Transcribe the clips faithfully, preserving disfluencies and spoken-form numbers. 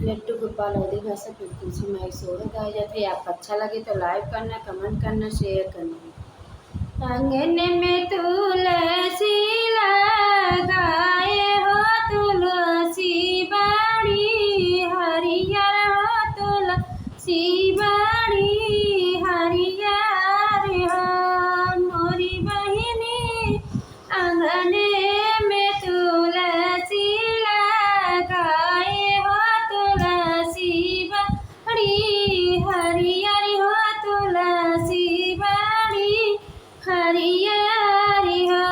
लट्टू गोपाल अवधी भाषा के कुछ माई सोहर गाए जात है। आपका अच्छा लगे तो like करना, comment करना, share करना। आंगन में तुलसी लगाए हो, तुलसी बड़ी हरियर हो, तुलसी बड़ी हरियर हो, मोरी बहिनी। आंगने में तुलसी लगाए हो, तुलसी बड़ी हरियर हो, तुलसी बड़ी हरियर हो।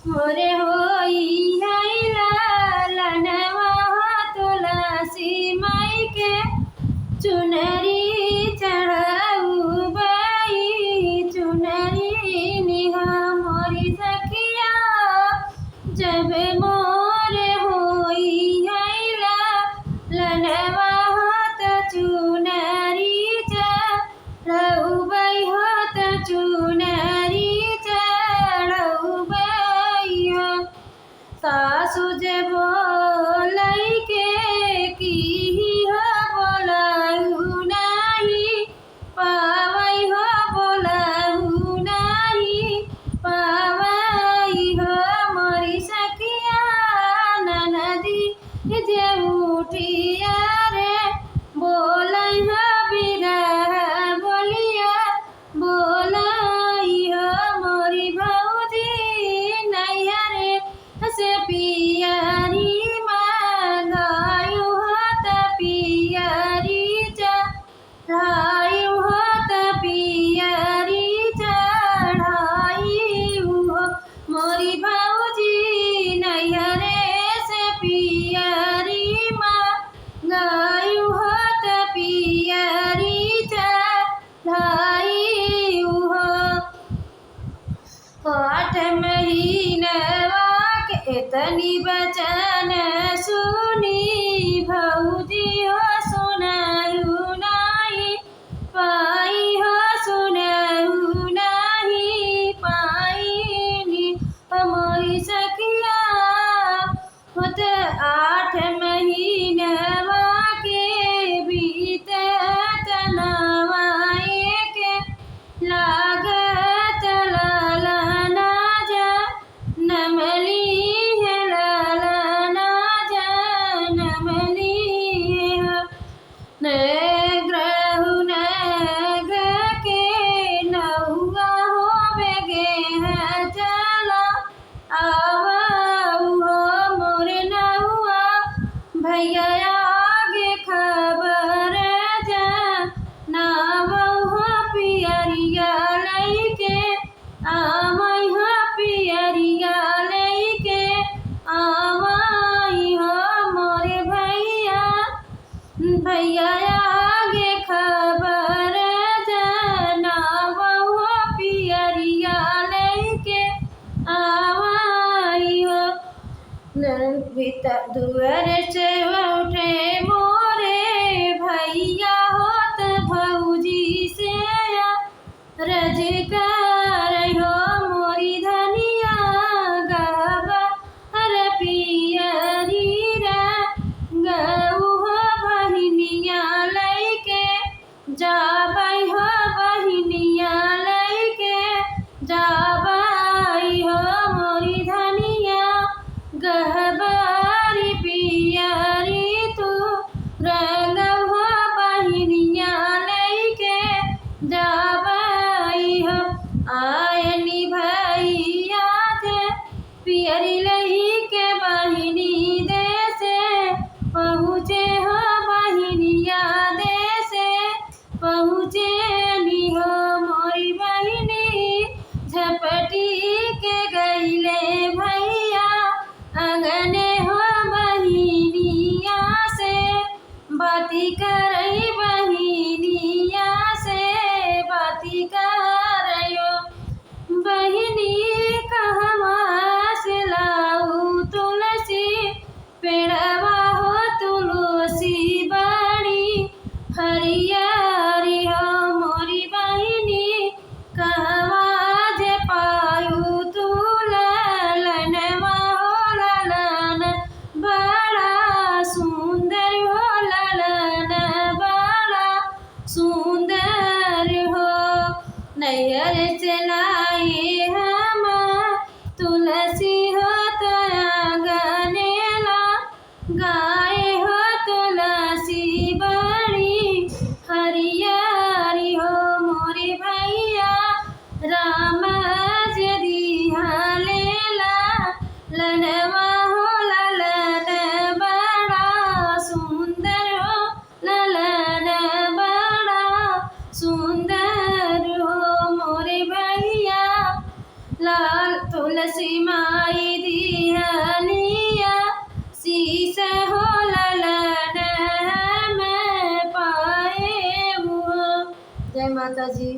मोरे होई है लालनवा हो, तुलसी माई के चुनरी चढ़ाऊ बई, चुनरी निहा मोरी सखिया। जब मोर होई है लालनवा हो, त चुनरी चढ़ाऊ बई हो, त चुनरी चढ़ाऊ बई हो। सासु जे बोलै के किही हो, बोलाऊ नाही पावै हो, बोलाऊ नाही पावै हो, मोरी सखिया ननदी जे उठिया रे, बोलै हो बिरह बोलिया, बोलाई हो मोरी भौजी नैहरे से पियरी मांगायु हो, त पियरी चढ़ायु हो, त पियरी चढ़ायु हो। मोरी भौजी नैहरे से पियरी मांगायु हो, त पियरी चढ़ायु हो। आठ महीनवा के एतनी बचन सुनी, भौजी हो सुनायु नाही पाई हो, सुनायु नाही पाई नी, ओ मोरी सखिया। होत आठ महीनवा के बीतत नवा एक लागत लालना जनम लीहे, लालना जनम लीहे। ने ग्रहु नग के नौआ होबे गेह चला आवउ हो मोरे नौआ, भैया आगे खबर जनावउ हो पियरिया लइके, आवइ हो पियरिया लइके, आवइ हो मोरे भैया। भैया आगे खबर जनावउ हो पियरिया लइके आवइ हो। न-, भीतर दुआर से उठे मोरे भैया होत भौजी से या रज करइ हो मोरी धनिया, गहबर पियरी रंगउ हो बहिनिया लइके, जाबइ हो बहिनिया लइके, जाबइ हो मोरी धनिया, गहबर पियरी तू रंगउ हो बहिनिया लइके जाबइ हो। आयनी भैया जे पियरी लइके बहिनी देसे, पहुँचे हो बहिनिया देसे, पहुँचे नी हो मोरी बहिनी, झपटी के गइले भैया, अंगने हो बहिनिया से बाती करइ बहिनिया से बाती करइ हो। बहिनी कहवा से लाऊ तुलसी पेड़वा हो तुलसी बड़ी हरियरी हो मोरी बहिनी, कहवा जे पायू तू ललनवा हो ललन बड़ा सुंदर हो हरियर से लाई हम तुलसी हो तो आंगने ला, गाए हो तुलसी बड़ी हरियारी हो मोरी भैया। राम जे दिहले ला लनवा हो ललन बड़ा सुंदर हो, ललन बड़ा सुंदर हो मोरे भैया। लाल तुलसी माई दिहलिया शीश हो ललन हम पाए हुआ। जय माता जी।